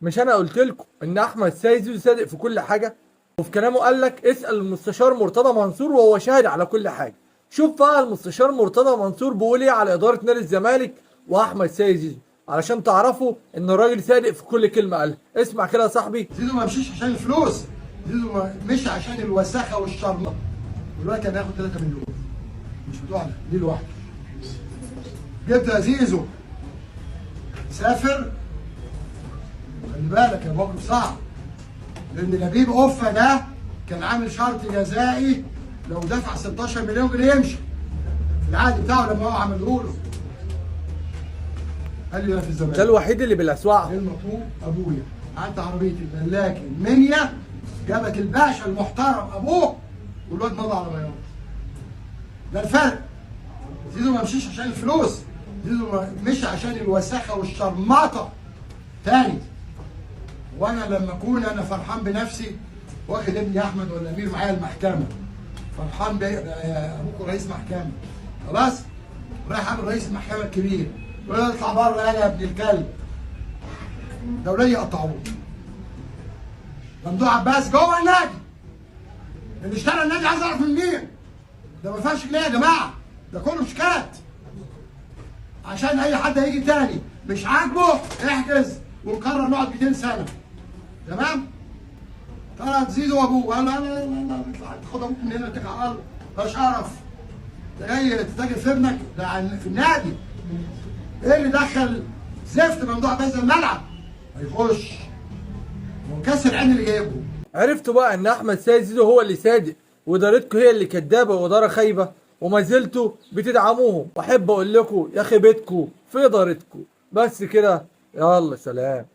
مش انا قلت لكم ان احمد سيد زيزو صادق في كل حاجة؟ وفي كلامه قال لك اسال المستشار مرتضى منصور وهو شاهد على كل حاجة. شوف بقى المستشار مرتضى منصور بيقول ايه على ادارة نادي الزمالك واحمد سيد زيزو، علشان تعرفوا ان الراجل صادق في كل كلمة قالها. اسمع كده يا صاحبي. زيزو ما مشيش عشان الفلوس، زيزو ما مشي عشان الوساخه والشرمطه. والوقت كان هياخد 3 مليون مش بتوعنا، ليه لوحده؟ جبت يا زيزو سافر، خلي بالك يا موقف صعب، لان لبيب اوفا ده كان عامل شرط جزائي لو دفع 16 مليون جنيه يمشي في العقد بتاعه لما هو عمله له. قال لي انا في الزمالك ده الوحيد اللي بيلسوعه. ايه المطلوب؟ ابويا عدى عربية الملاكي المنيا جابت الباشا المحترم ابوه والواد مضى على بياض. ده الفرق. زيزو ما مشيش عشان الفلوس، زيزو ما مشي عشان الوساخه والشرمطه. تاني، وانا لما اكون انا فرحان بنفسي واخد ابني احمد ولا امير معايا المحكمة، فرحان ابوكوا رئيس محكمة، خلاص رايح اعمل رئيس المحكمة الكبير، ولا اطلع بره يا ابن الكلب، ده ولادي يقطعوه. ممدوح عباس جوه النادي، اللي اشترى النادي عايز اعرف من مين. ده ما فيهاش جنيه يا جماعة، ده كله شيكات. عشان اي حد هيجي تاني مش عاجبه احجز ونقرر نقعد 200 سنة. تمام؟ طلعت زيزو وابوه قال لا لا لا لا اطلع خد ابوك من هنا اتكل على الله، بلاش قرف. ده جاي تتاجر في ابنك ده في النادي. ايه اللي دخل زفت ممدوح عباس الملعب؟ هيخش وكسر عين اللي جايبه. عرفتوا بقى ان احمد سيد زيزو هو اللي صادق وادارتكم هي اللي كدابه واداره خايبة، وما زلتوا بتدعموهم. واحب اقول لكم يا خيبتكم في ادارتكم. بس كده، يلا سلام.